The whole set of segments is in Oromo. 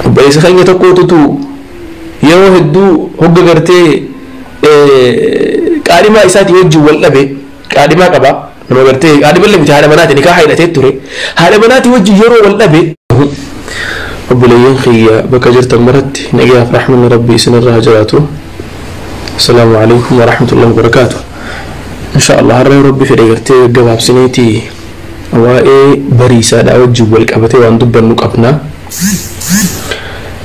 Obboleessa keenya tokkootutu yeroo hedduu hogga gartee qaadhimaa isaatii wajjin wal dhabe, qaadhimaa qaba nama gartee qaadhima illee miti, haadha manaati, nikaa hidhatee ture, haadha manaatii wajjin yeroo wal dhabe. Obboleeyyan kiyya bakka jirtan maratti nagayaaf rahmanni rabbii isinirra haa jiraatu. Assalaamu alaikum warahmatullahi wabarakaatu. Insha Allah har'a rabbi fedhe gartee gabaabsineeti waa'ee bariisaadhaa wajjin wal qabatee waan dubbannu qabna.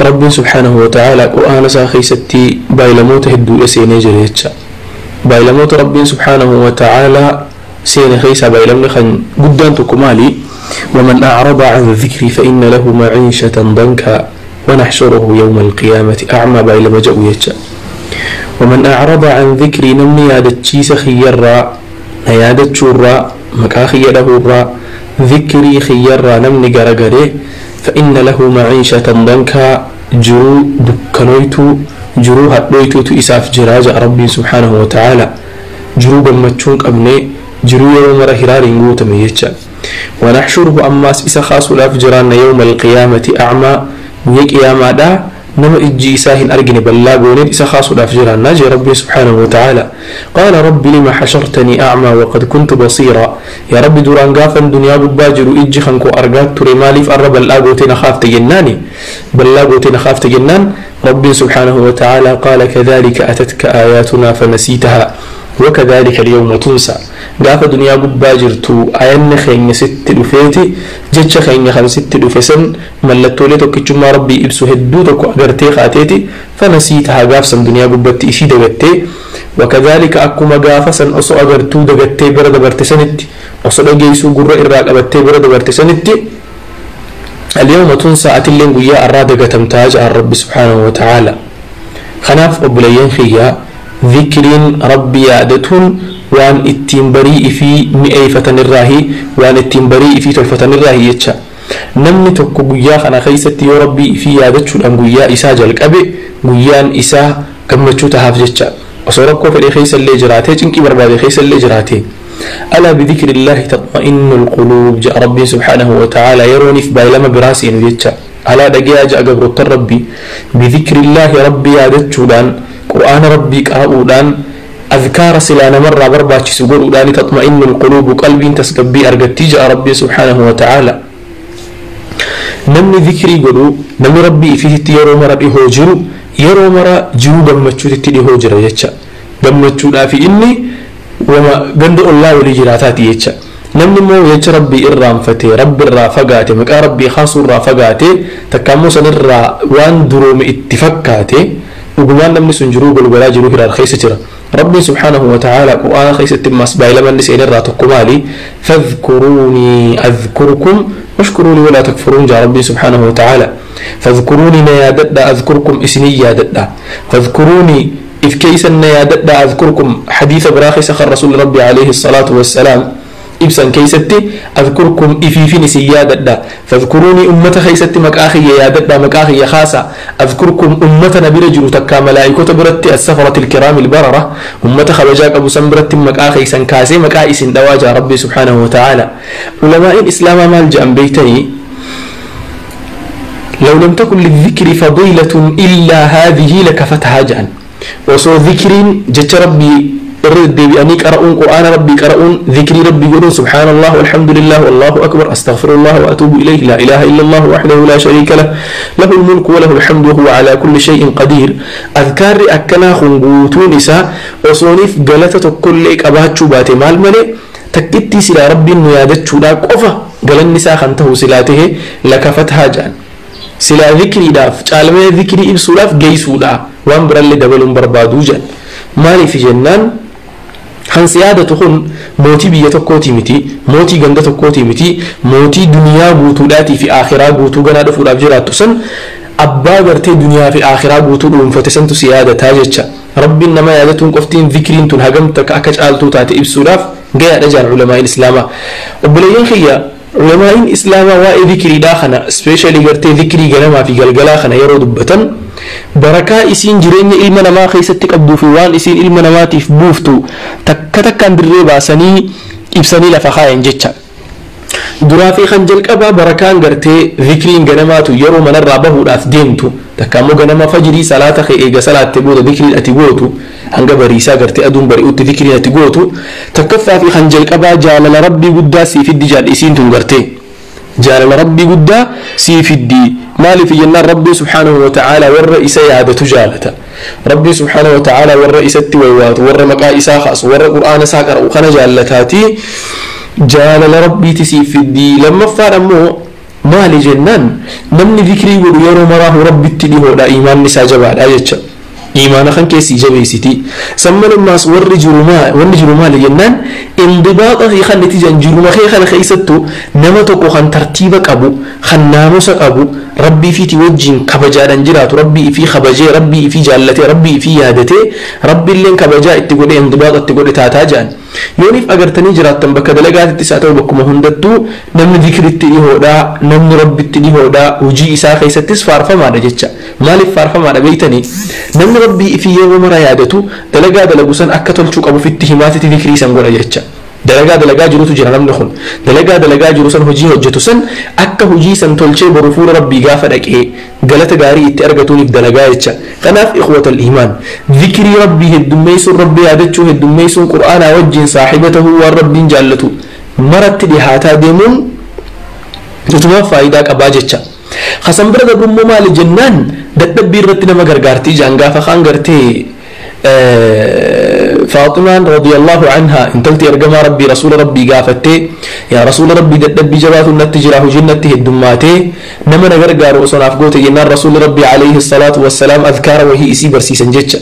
Rabbiin subhaanahu wa ta'ala qur'aana isaa keessatti baay'ilamoota hedduudha seenee jira jecha. Baay'ilamoota rabbiin subhaanahu wa ta'ala seene keessaa baay'ilamni kan guddaan tokko maali? ومن أعرض عن ذكري فإن له معيشة ضنكا ونحشره يوم القيامة أعمى. بايلما جاءوا يجا ومن أعرض عن ذكري، نمني يادتشيس خيرا يادتشورا مكا خيره را ذكري خيرا نمني غرغري، فإن له معيشة ضنكا، جرو دكنويتو جرو هدويتو إساف جراج ربي سبحانه وتعالى، جرو gammachuu qabne، jiruu yeroo mara hiraariin guutame jecha. ونحشره أماس إسا خاص جران يوم القيامة أعمى، guyyaa qiyaamaadha nama ijji isaa hin argine ballaa gooneen isa kaasuudhaaf jiraannaa jee rabbi سبحانه وتعالى. قال رب لم حشرتني أعمى وقد كنت بصيرا. يا ربي duraan gaafan duniyaa gubbaa jiru ijji kan koo argaa ture, maaliif arra bal'aa gootee na kaafte jennaani, bal'aa gootee na kaafte jennaan, rabbiin سبحانه وتعالى قال كذلك أتتك آياتنا فنسيتها وكذلك اليوم تنسى. Gaafa duniyaa gubbaa jirtu ayanni keenya sitti dhufeeti, jecha keenya kan sitti dhufe san, mallattoolee tokkichummaa rabbii ibsu hedduu tokko agartee kaateeti, فنسيتها, gaafsan duniyaa gubbatti isii dagattee. وكذلك akkuma gaafa san osoo agartuu dagattee bira dabarte sanitti, osoo dhageessuu gurra irraa qabattee bira dabarte sanitti, اليوم تنسى, atilleen guyyaa arraa dagatamtaa jedhan rabbi سبحانه وتعالى. Kanaaf obboleeyyan kiyyaa, zikriin rabbi yaadatuun waan ittiin barii fi mi'eeffatanirraahi, waan ittiin barii fi tolfatanirraahi jecha. Namni tokko guyyaa kana keessatti yoo rabbii fi yaadachuudhaan guyyaa isaa jalqabe, guyyaan isaa gammachuu tahaaf jecha, osoo rakkoo fedhe keessa illee jiraatee, cinqii barbaade keessa illee jiraate. ألا بذكر الله تطمئن القلوب جاء ربي سبحانه وتعالى. Yerooniif baay'ilama biraa seenu jecha. ألا dhagayaa ja'a gabroottan rabbi, بذكر الله, rabbi yaadachuudhaan, qur'aana rabbii qara'uudhaan, adkaara silaa namarraa barbaachisu godhuudhaan, تطمئن القلوب, qalbiin tasgabbii argattii ja'a rabbii سبحانه وتعالى. Namni zikrii godhu, namni rabbii ifiitti yeroo mara dhihoo jiru, yeroo mara jiruu gammachuutitti dhihoo jira jecha. Gammachuudhaa fi inni wama ganda ollaa walii jiraataati jecha. Namni immoo jecha rabbii irraanfate, rabbi irraa fagaate, maqaa rabbii kaasuu irraa fagaate, takka immoo sanirraa waan duroome itti fakkaate, dhugumaan namni sun jiruu golgolaa, jiruu hiraar keessa jira. Rabbiin سبحانه وتعالى qur'aana keessatti ammas baay'ilamanni seenirraa tokko maali? فاذكروني أذكركم واشكروا لي ولا تكفرون jaa rabbiin سبحانه وتعالى. فاذكروني na yaadadha, أذكركم isinii yaadadha. فاذكروني if keeysan na yaadadha, أذكركم. Xadiisa biraa keessa kan rasuulli rabbi عليه الصلاة والسلام ibsan keeysatti, أذكركم ifiifin isin yaadadha. فاذكروني ummata keeysatti maqaa kiyya yaadadha, maqaa kiyya kaasa, أذكركم ummata na bira jiru, takkaa malaa'ikota biratti, السفرة الكرام البررة, ummata kabajaa qabu san biratti maqaa keeysan kaasee maqaa isin dhawaa jaa rabbi سبحانه وتعالى. Culamaa'in islaamaa maal jedhan beeytanii? لو لم تكن للذكر فضيلة إلا هذه لكفتها جان. Osoo zikriin jecha rabbii irra deddeebi'anii qara'uun, qur'aana rabbii qara'uun, zikrii rabbii godhuun, سبحان الله والحمد لله والله أكبر أستغفر الله وأتوب إليه لا إله إلا الله وحده لا شريك له له الملك وله الحمد وهو على كل شيء قدير, adkaarri akkanaa kun guutuun isaa osooniif galata tokkollee qabaachuu baate, maal malee takkittii silaa rabbiin nu yaadachuudhaa qofa galanni isaa kan ta'u silaa tahe, لكفتها jaan. Silaa zikriidhaaf caalmee zikrii ibsuudhaaf geessuudha, waan birallee dabaluun barbaaduu jedhan. Maaliif jennaan, kan si yaadatu kun mootii biyya tokkooti miti, mootii ganda tokkooti miti, mootii duniyaa guutuudhaatii fi akhiraa guutuu ganaa dhufuudhaaf jiraattu san, abbaa gartee duniyaa fi akhiraa guutuu dhuunfate santu si yaadataa jecha. Rabbiin nama yaadatuun qoftiin zikriin tun hagam takka akka caaltuu taate ibsuudhaaf gayaadha jaan culamaa'iin islaamaa. Obboleeyyan kiyya, culamaa'iin islaamaa waa'ee zikriidhaa kana, especially gartee zikrii ganamaa fi galgalaa kana yeroo dubbatan, barakaa isiin jireenya ilma namaa keessatti qabduu fi waan isiin ilma namaatiif buuftu takka takkaan dirree baasanii ibsanii lafa kaayan jecha. Duraa fi kan jalqabaa barakaan gartee zikriin ganamaatu yeroo manarraa bahuudhaaf deemtu takka ammoo ganama fajrii salaata kee eega salaatte booda zikriin ati gootu hanga bariisaa gartee aduun bari'utti zikriin ati gootu takkaffaa fi kan jalqabaa jaalala rabbii guddaa sii fiddi jaal isiin tun gartee jaalala rabbii guddaa sii fiddi. Maaliif jennaan rabbii subhaanahu wa ta'aala warra isa yaadatu jaalata. Rabbii subhaanahu wa ta'aala warra isatti waywaatu, warra maqaa isaa kaasu, warra qur'aana isaa qara'u kana jaallataatii jaalala rabbiiti siif fiddi. Lammaffaan ammoo maali jennaan namni zikrii godhu yeroo maraahu rabbitti dhihoodha, imaanni isaa jabaadha jecha. Imaana kan keessi jabeessiti. Sammanummaas warri jiru wanni jiru maali jennaan indibaaxa fi kan itti jiran jiruma kee kana keessattuu nama tokko kan tartiiba qabu, kan naamusa qabu, rabbii fiiti wajjin kabajaadhaan jiraatu, rabbii fi kabajee, rabbii fi jaallatee, rabbii fi yaadatee, rabbiilleen kabajaa itti godhee indibaaxa itti godhe taataa jedhan. Yooniif agartanii jiraattan bakka dalagaatittis haa ta'u bakkuma hundattuu namni zikritti dhihoodhaa, namni rabbitti dhihoodhaa, hojii isaa keessattis faarfamaadha jecha. Maaliif faarfamaadha beeytanii? Namni rabbii fi yeroo mara yaadatu dalagaa dalagu san akka tolchuu qabuuf itti himaatiti zikrii san godha jecha. Dalagaa dalagaa jirutu jira namni kun. Dalagaa dalagaa jiru san hojii hojjetu san akka hojii san tolchee boru fuula rabbii gaafa dhaqee galata gaarii itti argatuuniif dalagaa jecha. Kanaaf ikhwatal iimaan zikrii rabbii heddummeessuun, rabbii yaadachuu heddummeessuun, qur'aanaa wajjin saahiba tahuu, waan rabbiin jaallatu maratti dhihaataa deemuun utuma faayidaa qabaa jecha. Hasan bira dabrummoo maali jennaan dadhabbii irratti nama gargaarti ijaan gaafa kaan gartee Faaximaan radiyallahu anha intalti ergamaa rabbii rasuula rabbii gaafattee, yaa rasuula rabbii, dadhabbii jabaatu natti jira, hojiin natti heddummaatee, nama na gargaaru osoo naaf goote jennaan rasuulli rabbii alayhi salaatu wassalaam adkaara wahii isii barsiisan jecha.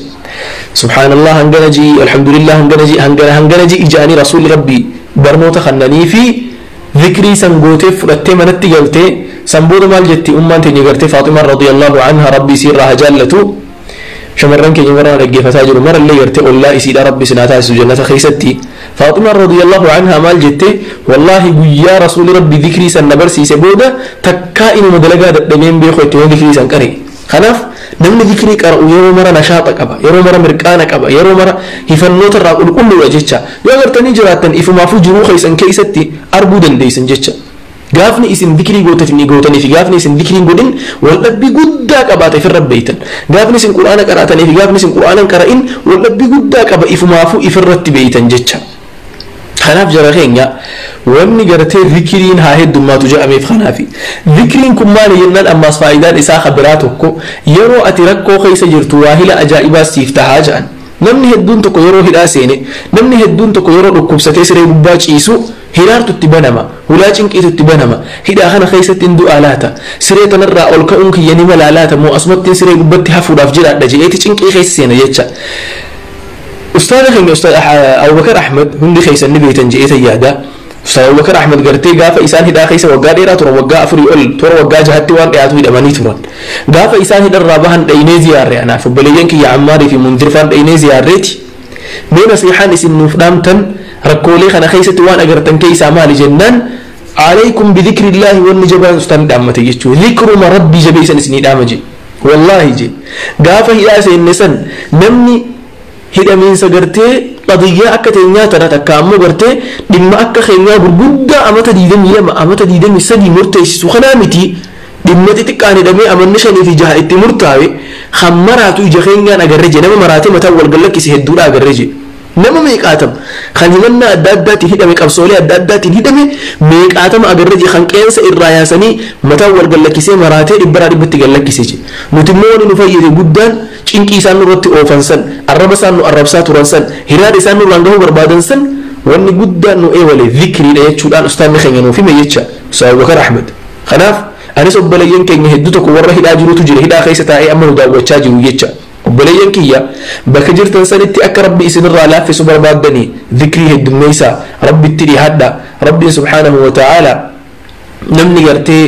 Subhaanallah hangana jii, alhamdulillah hangana jii, hangana hangana jii ijaanii rasuulli rabbii barnoota kannanii fi zikrii san gootee fudhattee manatti galtee san booda maal jetti ummaan teenya gartee Faaximaan radiyallahu anha, rabbii isiirraa haa jaallatu, shamarran keenya warra dhaggeeffataa jiru marallee gartee ollaa isiidha rabbi sinaa taasisu jannata keessatti. Faaximaan radiyallahu anha maal jette? Wallaahi guyyaa rasuulli rabbi zikrii san na barsiise booda takkaa inuma dalagaa dadhabeen beeku itti waan zikrii san qare. Kanaaf namni zikrii qara'u yeroo mara nashaaxa qaba, yeroo mara mirqaana qaba, yeroo mara hifannoota irraa qulqulluudha jecha. Yoo agartanii jiraattan ifumaafuu jiruu keessan keessatti arguu dandeessan jecha. Gaafni isin zikrii gootanii fi gaafni isin zikrii godhin waldhabbii guddaa qabaata ifirra beeytan. Gaafni isin quraana qaraatanii fi gaafni isin quraana hin qara'in waldhabbii guddaa qaba ifumaafuu ifirratti beeytan jecha. Kanaaf jara keenya wanni gartee zikriin haa heddummaatu jedhameef kanaafi. Zikriin kun maali jennaan ammaas faayidaan isaa ka biraa tokko yeroo ati rakkoo keessa jirtu waahila ajaa'ibaa siif tahaa jedhan. Namni hedduun tokko yeroo hidhaa seene, namni hedduun tokko yeroo dhukkubsatee siree gubbaa ciisu hiraartu itti banama, hulaa cinqiitu itti banama. Hidhaa kana keessatti hin du'aa laata? Siree tanarraa ol ka'uun kiyya ni malaa laata? Moo asumatti siree gubbatti hafuudhaaf jiraadha jedheeti cinqii keessa seena jecha. Ustaada keenya Ustaad Abubakar Ahmad hundi keessan ni beektan jedhee yaada. Ustaad Abubakar Ahmad gartee gaafa isaan hidhaa keessa waggaa dheeraa turan, waggaa 4 ol toora waggaa 6tti waan dhiyaatu hidhamanii turan. Gaafa isaan hidharraa bahan dhaynee ziyaarre, anaaf obboleeyyan kiyya Ammaarii fi Mundirfaan dhaynee ziyaarreeti. Mee nasiixaan isin nuuf dhaamtan rakkoolee kana keessatti waan agartan keessaa maali jennaan عليكم بذكر الله wanni jabaan ustaan dhaammate jechuudha. Zikruma rabbii jabeessan isinii dhaama je. Wallaahi je. Gaafa hidhaa seenne san namni hidhamiinsa gartee qadiyyaa akka teenyaa tana takka ammoo gartee dhimma akka keenyaa gurguddaa amata 22 amata 23 murteessisu kanaa miti, dhimma xixiqqaan hidhamee amanni 5 fi 6 itti murtaa'e kan maraatu ija keenyaan agarre je. Nama maraatee mataa wal gallakkise hedduudha agarre je. Nama meeqaatam kan himannaa adda addaatiin hidhame, qabsoolee adda addaatiin hidhame meeqaatama agarre je, kan qeensa irraa yaasanii mataa wal gallakkisee maraatee dhibbaraa dhibbatti gallakkise je. Nuti immoo wanni nu fayyade guddaan cinqii isaan nurratti oofan san, arraba isaan nu arrabsaa turan san, hiraada isaan nurraan gahuu barbaadan san, wanni guddaan nu eewale zikriidha jechuudhaan ustaanni keenya nuuf hime jecha Ustaaz Abubakar Ahmed. Kanaaf anis obboleeyyan keenya hedduu tokko warra hidhaa jirutu jira, hidhaa keessa taa'ee amma nu daawwachaa jiru jecha. Obboleeyyan kiyya bakka jirtan sanitti akka rabbi isinirraa laaffisu barbaaddanii zikrii heddummeessaa, rabbitti dhihaadha. Rabbiin subhaanahu wa ta'aala namni gartee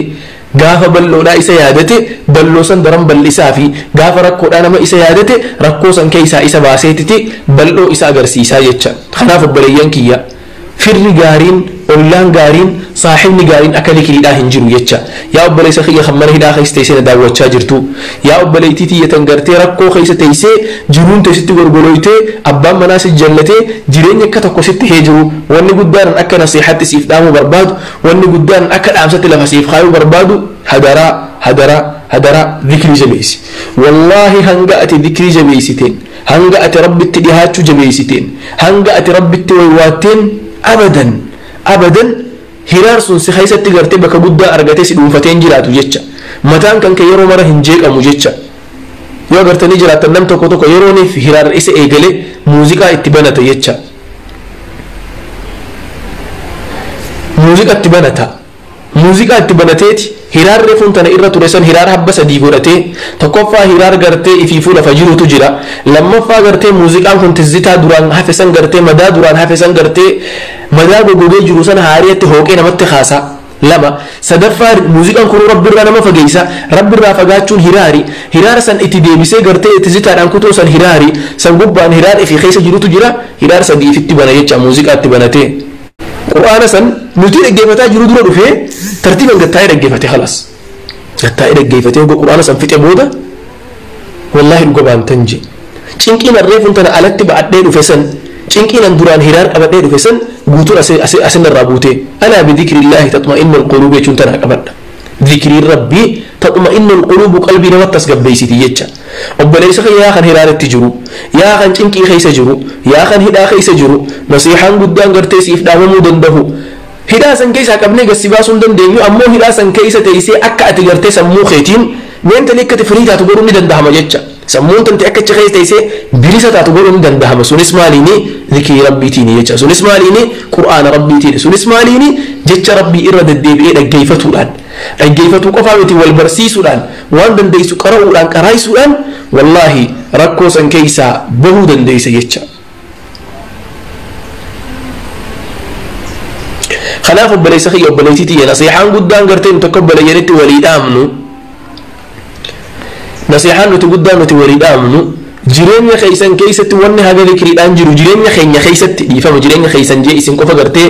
gaafa bal'oodhaa isa yaadate bal'oo san daran bal'isaa fi gaafa rakkoodhaa nama isa yaadate rakkoo san keessaa isa baaseetiti bal'oo isa agarsiisaa jecha. Kanaaf obboleeyyan kiyya Firri gaariin, ollaan gaariin, saaxibni gaariin akka dhikriidhaa hin jiru jecha. Yaa obboleessa kiyya kan mana hidhaa keessa teessee na daawwachaa jirtu, yaa obboleettii tiyya tan gartee rakkoo keessa teessee jiruun teessitti gorgoloytee abbaan manaa si jallatee jireenya akka tokko sitti hee jiru, wanni guddaan akka nasiihatti siif dhaamuu barbaadu, wanni guddaan akka dhaamsatti lafa siif kaayuu barbaadu, hadaraa hadaraa hadaraa dhikrii jabeessi. Wallaahi hanga ati dhikrii jabeessiteen, hanga ati rabbitti dhihaachuu jabeessiteen, hanga ati rabbitti waywaatteen, abadan abadan hiraar sun si keessatti gartee bakka guddaa argatee si dhuunfateen jiraatu jecha. Mataan kan kee yeroo mara hin jeeqamu jecha. Yoo agartanii jiraattan nam tokko tokko yerooniif hiraar isa eegale muuziqaa itti banata jecha. Muuziqaa itti banata. Muuziqaa itti banateeti hiraar reefuun tana irra ture san hiraar habba sadii godhatee, tokkoffaa hiraar gartee ifiifuu lafa jirutu jira, lammaffaa gartee muuziqaan kun tizzitaa duraan hafe san gartee madaa duraan hafe san gartee madaa goggogee jiru san haariitti hooqee namatti kaasa. Lama sadaffaa muuziqaan kun rabbirraa nama fageessa, rabbirraa fagaachuun hiraari, hiraara san itti deebisee gartee tizzitaadhaan kutuu san hiraari san gubbaan hiraar ifii keessa jirutu jira, hiraar sadii ifitti bana jecha muuziqaa itti banatee. Qur'aana san nuti dhaggeeffataa jiru dura dhufee tartiiban gattaa'ee dhaggeeffate, halas gattaa'ee dhaggeeffatee hogga qur'aana san fixe booda wallaahi dhuga baantan je cinqiin reefuun tana alatti ba'adhee dhufe san, cinqiin an duraan hiraar qabadhee dhufe san guutuun asinirraa buute. Alaa bidhikrillaahi taxma'innu alquluub jechuun tanaa qabadha. Dhikriin rabbii taxma'innu alquluubu qalbii namatti tasgabbeessiti jecha. Obboleessa kiyya, yaa kan hiraaritti jiru, yaa kan cinqii keessa jiru, yaa kan hidhaa keessa jiru, nasiihaan guddaan gartee siif dhaamamuu danda'u, hidhaa san keessaa qabnee gassi baasuu hin dandeenyu, ammoo hidhaa san keessa teessee akka ati gartee sammuu keetiin mentally akka ati firii taatu godhuun ni danda'ama jecha. Sammuun tante akka achi keessa teessee bilisa taatu godhuun ni danda'ama. Sunis maaliini? Zikrii rabbiitiini jecha. Sunis maaliini? Qur'aana rabbiitiini. Sunis maaliini? Jecha rabbii irra deddeebi'ee dhaggeeffatuudhaan. Dhaggeeffatuu qofaa miti, wal barsiisuudhaan, waan dandeessu qara'uudhaan, qaraayisuudhaan wallaahi rakkoo san keessaa bahuu dandeessa jecha. Kanaaf obboleessa kiyya, obboleettii tiyya, nasiixaan guddaan gartee nuti akka obboleeyyanitti walii dhaamnu, nasiixaan nuti guddaan nuti walii dhaamnu, jireenya keessan keessatti wanni haga zikriidhaan jiru jireenya keenya keessatti, dhiifama, jireenya keessan jee isin qofa gartee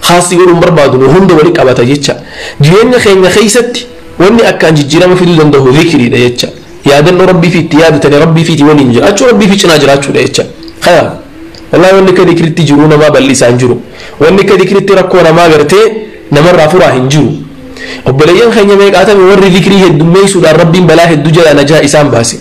haasii godhuun barbaadu, nu hunda wali qabata jecha. Jireenya keenya keessatti wanni akkaan jijjiirama fiduu danda'u zikriidha jecha. Yaadannoo rabbii fi itti yaadatanii rabbii fi itti waliin jiraachuu, rabbii fi cinaa jiraachuudha jecha. Kanaaf wallahi wanni akka zikritti jiruu namaa bal'isaa hin jiru, wanni akka zikritti rakkoo namaa gartee namarraa furaa hin jiru. Obboleeyyan keenya meeqaatame warri zikrii heddummeessuudhaan rabbiin balaa hedduu jalaa najaa isaan baase?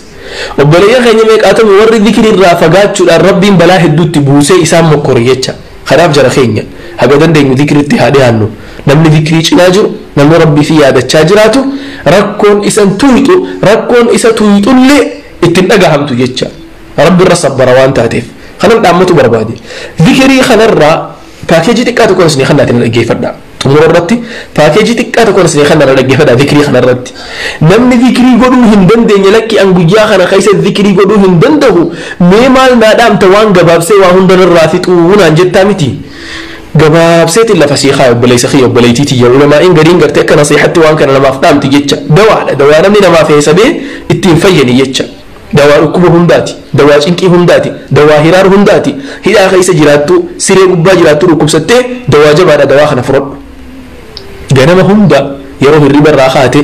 Obboleeyyan keenya meeqaatame warri zikrii irraa fagaachuudhaan rabbiin balaa hedduutti buusee isaan mokkore jecha? Kanaaf jara keenya, haga dandeenyu zikritti haa dhiyaannu. Namni zikrii cinaa jiru, namni rabbii fi yaadachaa jiraatu, rakkoon isan tuyxu, rakkoon isa tuyxullee ittiin dhagahamtu jecha, rabbi irra sabbara waan taateef. Kanan dhaammatu barbaade, zikrii kanarraa paakeejii xiqqaa tokko isinii kannaatiin dhaggeeffadha. Xumura irratti paakeejii xiqqaa tokko isinii kannaan dhaggeeffadha. Zikrii kanarratti namni zikrii godhuu hin dandeenye, lakki an guyyaa kana keessa zikrii godhuu hin danda'u, mee maal naa dhaamta waan gabaabsee waa hunda narraa fixuu naan jettaa miti, gabaabseetiin lafa sii kaaya. Obboleessa kiyya, obboleettii tiyya, ulamaa'iin gadiin gartee akka nasiihatti waan kana namaaf dhaamti jecha. Dawaadha, dawaa namni namaaf heesabee ittiin fayyani jecha. Dawaa dhukkuba hundaati, dawaa cinqii hundaati, dawaa hiraar hundaati. Hidhaa keessa jiraattu, siree gubbaa jiraattu, dhukkubsattee, dawaa jabaadha. Dawaa kana fudhadhu. Ganama hunda yeroo hirriba irraa kaate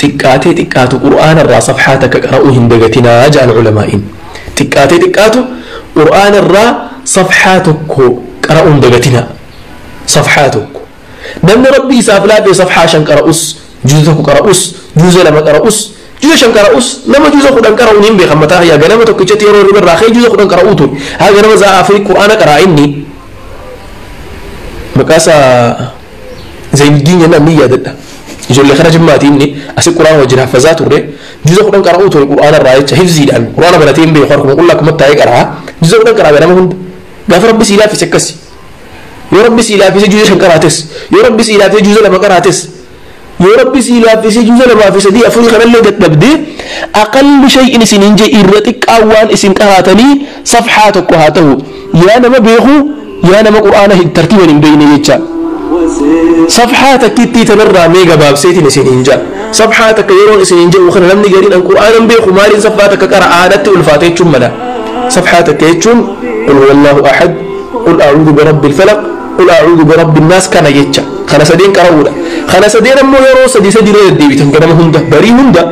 xiqqaatee xiqqaatu qur'aana irraa safxaa takka qara'uu hin dagatinaa ja'an ulamaa'iin. Xiqqaatee xiqqaatu qur'aana irraa safxaa tokko qara'uu hin dagatinaa. Safxaa tokko, namni rabbi isaaf laafee safxaa 5 qara'us, juuza 1 qara'us, juuza 2 qara'us, juuza 5 qara'us, nama juuza 10 qara'uun hin beekan mataa kiyyaa. Ganama tokkichatti yeroo hirriba irraa ka'e juuza 10 qara'uu ture. Haa ganama za'a 4 qur'aana qara'a. Inni maqaa isaa Zainuddiin jennaan ni yaadadha. Ijoollee kana jimmaati, inni asi quraana wajjin haffazaa turre. Juuza 10 qara'uu ture quraana irraa jecha. Hifziidhaan quraana baratee hin beeku, harkuma qullaa akkuma taa'ee qara'a. Juuza 10 qara'a ganama hunda. Gaafa rabbi sii laaffise akkasi, yoo rabbi sii laaffise juuza 5 qaraates, yoo rabbi sii laaffise juuza 2 qaraates, yoo rabbi sii laaffise juuza 2 fi 3 4 kanallee dadhabdee, aqallu shay'in isiniin jee, irra xiqqaa waan isin qaraatanii safxaa tokko haa ta'u, yaa nama beeku, yaa nama quraana tartiiban hin beekne jecha. Safxaa takkittii tanarraa mee gabaabseetiin isiniin jaa. Safxaa takka yeroon isiniin jedhu kana, namni gariin an qur'aana hin beeku, maaliin safxaa takka qara aadatti ulfaate jechuun mala. Safxaa takka jechuun qul huwallahu ahad, qul a'uudhu birabbil falaq, قل أعوذ برب الناس كان يجتش خنا سدين قرأودا خنا سدين أمو يرو سدي سدي رد الديبي تنكرم هندا بري هندا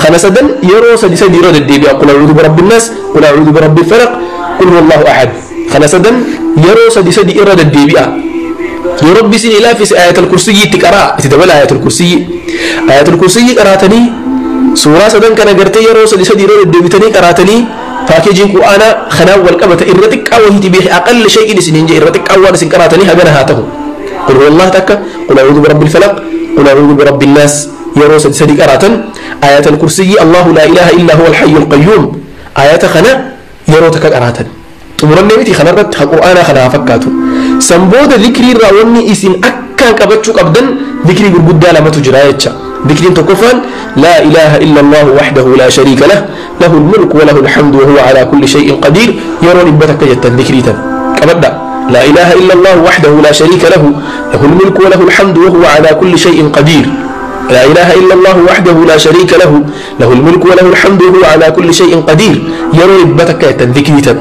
خنا سدن يرو سدي سدي رد الديبي قل أعوذ برب الناس قل أعوذ برب الفلق قل هو الله أحد خنا سدن يرو سدي سدي رد الديبي يا ربي سين إلى في آية الكرسي تقرأ تدبل آية الكرسي آية الكرسي قرأتني سورة سدن كان قرتي يرو سدي سدي رد الديبي تني قرأتني باكيجين قرآن خنا والقبة إرتك أو هي تبيه أقل شيء لسنين جي إرتك أول سن قرأتني هجنا هاته قل هو الله تك قل أعوذ برب الفلق قل أعوذ برب الناس يروس سدي قرأتن آية الكرسي الله لا إله إلا هو الحي القيوم آية خنا يروتك قرأتن تمرن نبتي خنا رت قرآن خنا فكاتو سنبود ذكري راوني إسن أكان كبتشو أبدا ذكري قد لما تجرى ذكر تكفن لا إله إلا الله وحده لا شريك له له الملك وله الحمد وهو على كل شيء قدير يرون إبتك جتا ذكريتا كبدا لا إله إلا الله وحده لا شريك له له الملك وله الحمد وهو على كل شيء قدير لا إله إلا الله وحده لا شريك له له الملك وله الحمد وهو على كل شيء قدير يرون إبتك جتا ذكريتا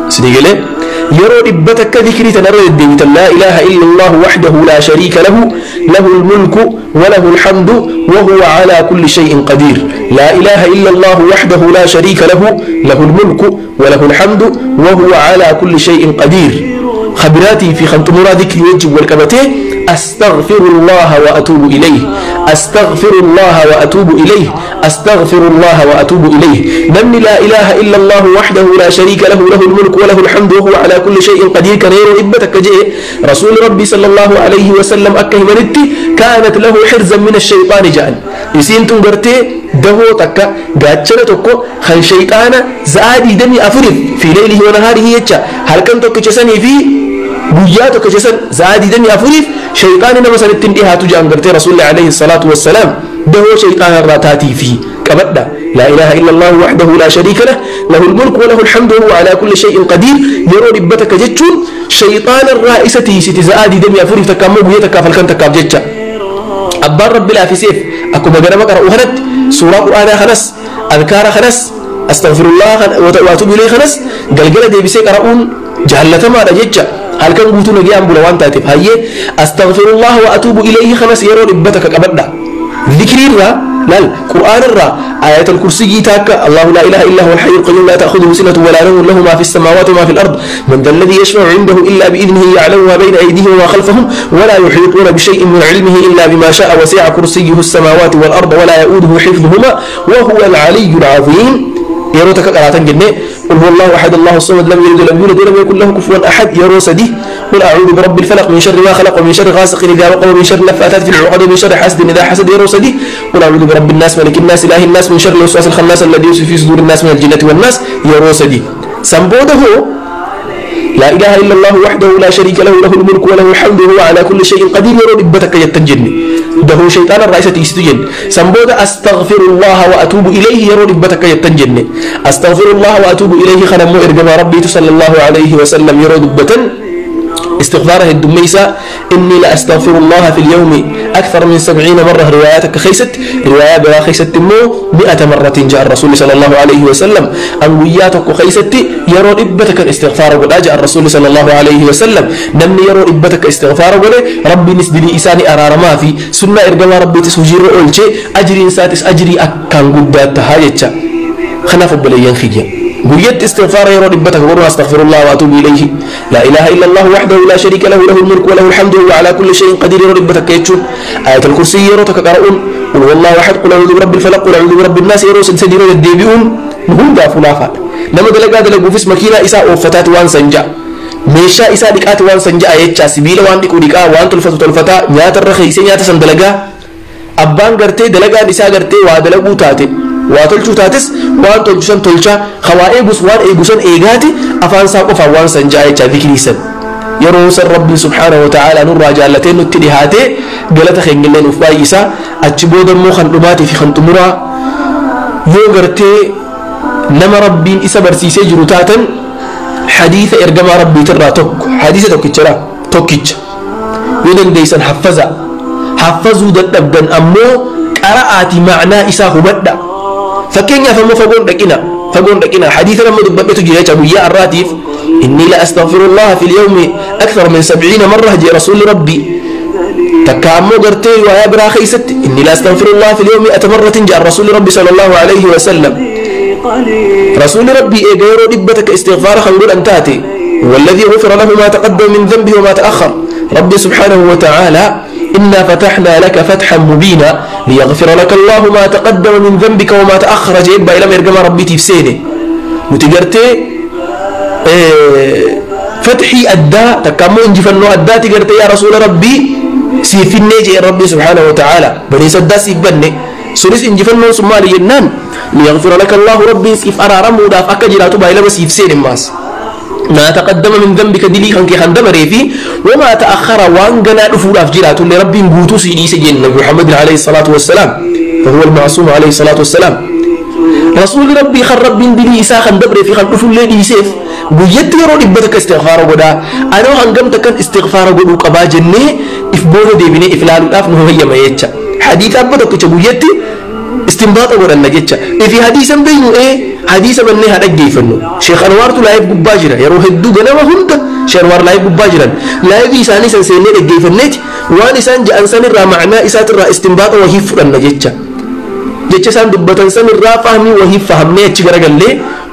سنيجلي يرو إبتك ذكري تنرد لا إله إلا الله وحده لا شريك له له الملك وله الحمد وهو على كل شيء قدير لا إله إلا الله وحده لا شريك له له الملك وله الحمد وهو على كل شيء قدير خبراتي في خنطمورا ذكري وجب والكبتين أستغفر الله وأتوب إليه أستغفر الله وأتوب إليه أستغفر الله وأتوب إليه نمني لا إله إلا الله وحده لا شريك له له الملك وله الحمد وهو على كل شيء قدير كنير إبتك جئ رسول ربي صلى الله عليه وسلم أكه منتي كانت له حرزا من الشيطان جاء يسين تنقرتي دهو تكا قاتشنا تكو خن شيطان زادي دمي أفرد في ليله ونهاره يتشا هل كان تكو في guyyaa tokko jesan zaadii dami afuriif shayxaani nama sanitti hin dhihaatu jedhan gartee rasuulli alayhi salaatu wassalaam dahoo shayxaana irraa taatii fi qabadha لا إله إلا الله وحده لا شريك له له الملك وله الحمد وهو على كل شيء قدير يرو دبتك جتشون شيطان الرئيسة ستي زادي دمي أفريف تكامو بيتك فالكن تكاب جتشا أبار رب لا في سيف أكو بقرأ بقرأ وهنت سورة قرآن خنس أذكار خنس أستغفر الله وأتوب إليه خنس قلقلة دي بسيك أرؤون جهلة ما رجتشا هل كان قلتوا نجي أم بلوان تاتف هاي أستغفر الله وأتوب إليه خمس يرو ربتك أبدا ذكر الرا لا القرآن الرا آية الكرسي تاك الله لا إله إلا هو الحي القيوم لا تأخذه سنة ولا نوم له ما في السماوات وما في الأرض من ذا الذي يشفع عنده إلا بإذنه يعلم ما بين أيديهم وما خلفهم ولا يحيطون بشيء من علمه إلا بما شاء وسع كرسيه السماوات والأرض ولا يؤوده حفظهما وهو العلي العظيم يرو تك قراتن جنة قل هو الله أحد الله الصمد لم يلد ولم يولد ولم يكن له كفوا أحد يرو سدي قل أعوذ برب الفلق من شر ما خلق ومن شر غاسق إذا وقب ومن شر النفاثات في العقد ومن شر حاسد إذا حسد يرو سدي قل أعوذ برب الناس ملك الناس إله الناس من شر الوسواس الخناس الذي يوسوس في صدور الناس من الجنة والناس يرو سدي سنبوده لا إله إلا الله وحده لا شريك له له الملك وله الحمد وهو على كل شيء قدير يرو دبتك يتنجني ده شيطان الرئيسة يستجن سنبود أستغفر الله وأتوب إليه يرو دبتك يتنجني أستغفر الله وأتوب إليه خنمو إرجما ربي صلى الله عليه وسلم يرو دبتن استغفاره الدميسة إني لأستغفر الله في اليوم أكثر من 70 مرة رواياتك خيست رواية بلا خيست مو 100 مرة جاء الرسول صلى الله عليه وسلم أنوياتك خيست يرو إبتك الاستغفار ولا جاء الرسول صلى الله عليه وسلم نمني يرو إبتك استغفار ولا ربي نسدني إساني أرار ما في سنة إرجما ربي تسجير أولشي أجري إنساتس أجري أكان قدات هايتشا خلاف بليان خيجا قريت استغفار يرو ربتك وروا استغفر الله واتوب اليه لا اله الا الله وحده لا شريك له له الملك وله الحمد وهو على كل شيء قدير يرو ربتك يجون آية الكرسي يرو تكقرؤون قل هو الله احد قل اعوذ برب الفلق قل اعوذ برب الناس يرو سنسديرو الديبيون نهم دافو لافات لما دلقا دلقو فيس مكينة إساء وفتات وان سنجا meeshaa isaa dhiqaati waan san ja'a jecha sibiila waan dhiqu dhiqaa waan tolfatu tolfataa nyaata irra keeysee nyaata san dalagaa abbaan gartee dalagaan isaa gartee waa dalaguu taate waa tolchuu taates waan tolchu san tolchaa hawaa eegus waan eegu san eegaati afaan isaa qofaan waan san ja'a jecha dhikrii san yeroo san rabbiin subhaanahu wa ta'aalaa nurraa jaallatee nutti dhihaatee galata keenyallee nuuf baay'isaa achi booda immoo kan dhumaatii fi kan xumuraa yoo gartee nama rabbiin isa barsiisee jiru taatan حديث إرجما ربي ترى تك حديث تكتشرا تكتش يدن ديسن حفظا حفظوا دبدن أمو قرأت معنى إساه بدأ فكين يفهموا فقون دكنا فقون دكنا حديث لما دببت جريت أبو يا الراتف إني لا أستغفر الله في اليوم أكثر من 70 مرة جاء رسول ربي. تكامو قرتي ويا براخي ست إني لا أستغفر الله في اليوم 100 مرة جاء رسول ربي صلى الله عليه وسلم. رسول ربي إيجيرو دبتك استغفار خنقول أن تاتي والذي غفر له ما تقدم من ذنبه وما تأخر. ربي سبحانه وتعالى إنا فتحنا لك فتحا مبينا ليغفر لك الله ما تقدم من ذنبك وما تأخر. جيب إلى مرجم ربي تفسيني متجرتي فتحي أدى تكامو إنجفنو أدى تجرتي يا رسول ربي سيفني جي ربي سبحانه وتعالى بني سدا سيبني سوريس إنجفنو سمالي جنان ليغفر لك الله ربي سيف أرى رمو داف أكجراتو بايلا بسيفسين الناس ما تقدم من ذنبك دلي خنك خندم ريفي وما تأخر وانغنا دفور أفجرات لربي غوتو سيدي سجن محمد عليه الصلاة والسلام فهو المعصوم عليه الصلاة والسلام. رسول ربي خر ربي دلي إسا خندم ريفي خن دفور لدي سيف بيت يرو دبتك استغفار غدا أنا هنغمت كان استغفار غدو قبا جنة إفبوه ديبني إفلالو أف نهو هي ما يتشا حديث أبتك تبويتي استنباط غدا نجتشا في حديثا بينو إيه حديثا بني هذا جيفنو شيخ أنوار تلاعب باجرة يروح الدو جنا وهند شيخ أنوار لاعب باجرة لاعب إنسان إنسان سيني جيفنت وان إنسان جاء إنسان الرا معنى إسات الرا استنباط وهي فرن نجتشا جتشا سان دبتن سان الرا فهمي وهي فهمني أتشجر قال لي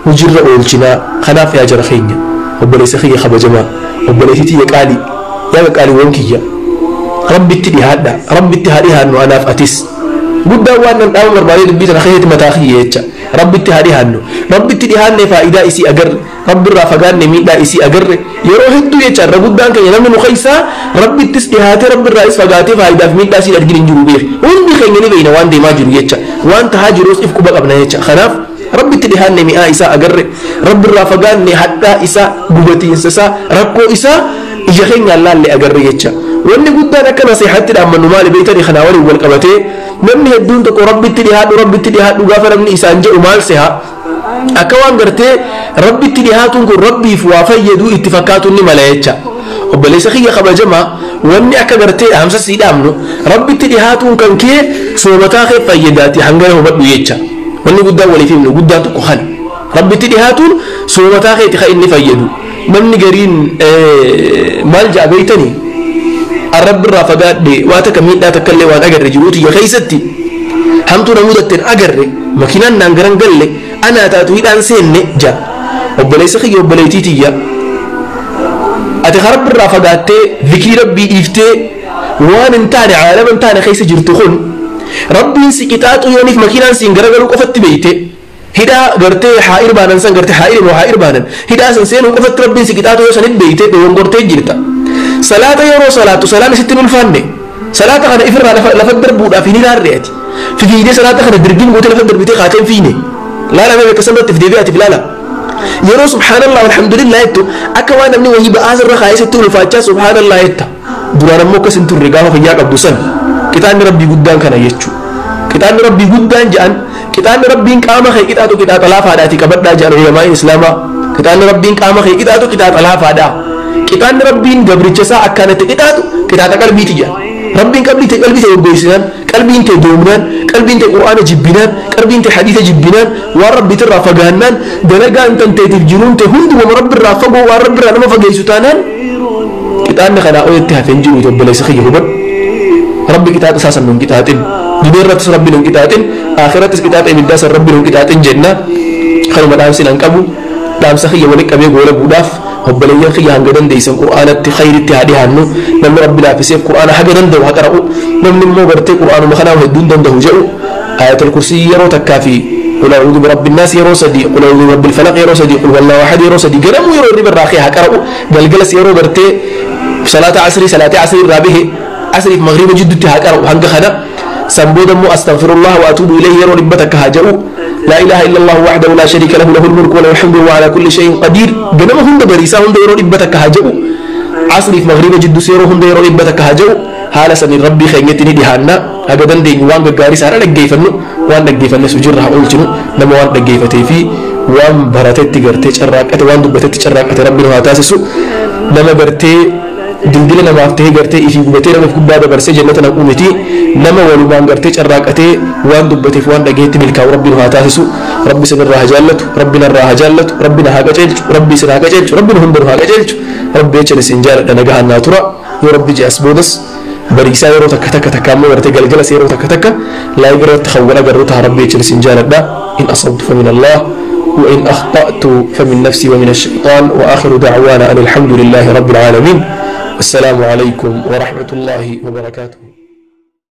وجر أولشنا خلاف يا جرخينيا وبليس خي خب جماعة وبليس تي قالي يا قالي وينكيا ربي تدي هذا ربي تهدي هذا أنا في أتيس قد وانا الأول مرة دبيت أنا خيت متاخي ربي تهدي هانو ربي تدي هاني فائدة إسي أجر رب الرافقان ميدا إسي أجر يروح هدو يجر رب دان كي ينام نخيسا ربي تسدي هاتي رب الرئيس فقاتي فائدة في ميدا إسي أجر جروبير وين بخيني بين وان دي ما جرو يجر وان تهاجروس إفكوا بقى بنا يجر خلاف ربي تدي هاني مئة إسا أجر رب الرافقان حتى إسا قبتي إسا ركو إسا يجخين الله اللي أجر يجر وإن قد أنا كنصيحتي لأما نمالي بيتني خناولي والقبتي namni hedduun tokko rabbitti dhihaadhu rabbitti dhihaadhu gaafa namni isaan jedhu maal seha akka waan gartee rabbitti dhihaatuun kun rabbiif waa fayyaduu itti fakkaatuun ni mala jecha obboleessa kiyya kabajamaa wanni akka gartee dhaamsa sii dhaamnu rabbitti dhihaatuun kan kee soomataa kee fayyadaati hangana hubadhu jecha wanni guddaan waliif himnu guddaan tokko kana rabbitti dhihaatuun soomataa keeti ka inni fayyadu namni gariin maal ja'a beeytanii الرب الرافقات دي واتك مين لا تكلم وان أجر جروتي يا خيستي همتو نمودة أجر مكينا نانجران قال لي أنا تاتويد أن سن جا وبليس خي وبليتي تيا أتخرب الرافقات ذكي ربي إفتي وان انتاني عالم انتاني خيس جرتخون ربي سكتات ويونيف مكينا سنجران قالوا قفت بيتي هدا قرتي حائر بانن سن قرتي حائر وحائر بانن هدا سنسين وقفت ربي سكتات ويسند بيتي وين قرتي جرتا صلاة يورو صلاة صلاة ست من فن صلاة أنا إفر على لفدر بودا فيني لا ريتي في فيدي صلاة أنا دربين قلت لفدر بيتي خاتم فيني لا لا ما بكسمت في ديبياتي لا لا يورو سبحان الله والحمد لله يتو أكوان أمني وهي بآزر رخائس التول فاتشا سبحان الله يتا دورانا موكس انتو الرقاه في ياك عبد سن كتان ربي قدان كان يتشو كتان ربي قدان جان كتان ربي قام خي كتاتو كتات لا فاداتي كبدا جان علماء الإسلام كتان ربي قام خي كتاتو كتات لا فادا كتان ربين قبرتشا أكانت كتاتو كتاتا قلبي تجا ربين قلبي قلبي تيوغويسنان قلبي انت دومنان قلبي انت قرآن جبنان قلبي انت حديث جبنان وربي ترافقانان دلقا انت انت تفجرون تهند ورب الرافقو ورب الرانما فقيسوتانان كتان خنا اويتها فنجي وتبليس خيه هبر ربي كتات اساسا من كتاتين دبيرتس ربي من كتاتين آخرتس كتاتين من داس ربي من كتاتين جنة خلو مدامسين انقبو دامس خيه ولك ابي غولا بوداف obboleeyyan kiyya hanga dandeessan qur'aanatti khayritti haa dhihaannu namni rabbi laaffiseef qur'aana haga danda'u haa qara'u namni immoo gartee qur'aanuma kanaa hedduun danda'u jedhu ayatul kursii yeroo takkaa fi قل أعوذ برب الناس يرو سدي قل أعوذ برب الفلق يرو سدي قل هو الله أحد يرو سدي قرمو يرو الربا الراخي ها قرأو قلقلس يرو برتي صلاة عصري صلاة عصري الرابه عصري في مغرب جدتي ها قرأو هنگ خنا سنبودا مو أستغفر الله وأتوب إليه يرو ربتك هاجرو لا إله إلا الله وحده لا شريك له له الملك وله الحمد وهو على كل شيء قدير جنما هند بريسا هند يرو ربتك هاجرو عصري في مغرب جد سيرو هند يرو ربتك هاجرو حال سن ربي خينتني دهانا هكذا دين وان غاري سارا دغيفنو وان دغيفن سجرها اولچنو نما وان دغيفتي في وان براتتي غرتي چراقته وان دبتتي چراقته ربي نو تاسسو نما غرتي Dildila namaaf ta'ee gartee ifii gubatee namaaf gubbaa dabarsee jannata naquu miti. Nama walumaan gartee carraaqatee waan dubbateef waan dhageetti milkaa'u Rabbi nu haa taasisu. Rabbi isinirraa haa jaallatu, Rabbi narraa haa jaallatu, Rabbi na haa qajeelchu, Rabbi isin haa qajeelchu, Rabbi nu hunda nu haa qajeelchu. Rabbi jechan isin jaaladha, nagahaan naa tura. Yoo Rabbi ji'as boodas bariisaa yeroo takka takka takka ammoo gartee galgalas yeroo takka takka live irratti kan wal agarru ta'a. Rabbi jechan isin jaaladha. In asabtu famin Allah وإن أخطأت فمن نفسي ومن الشيطان. وآخر دعوانا أن الحمد لله رب العالمين، والسلام عليكم ورحمة الله وبركاته.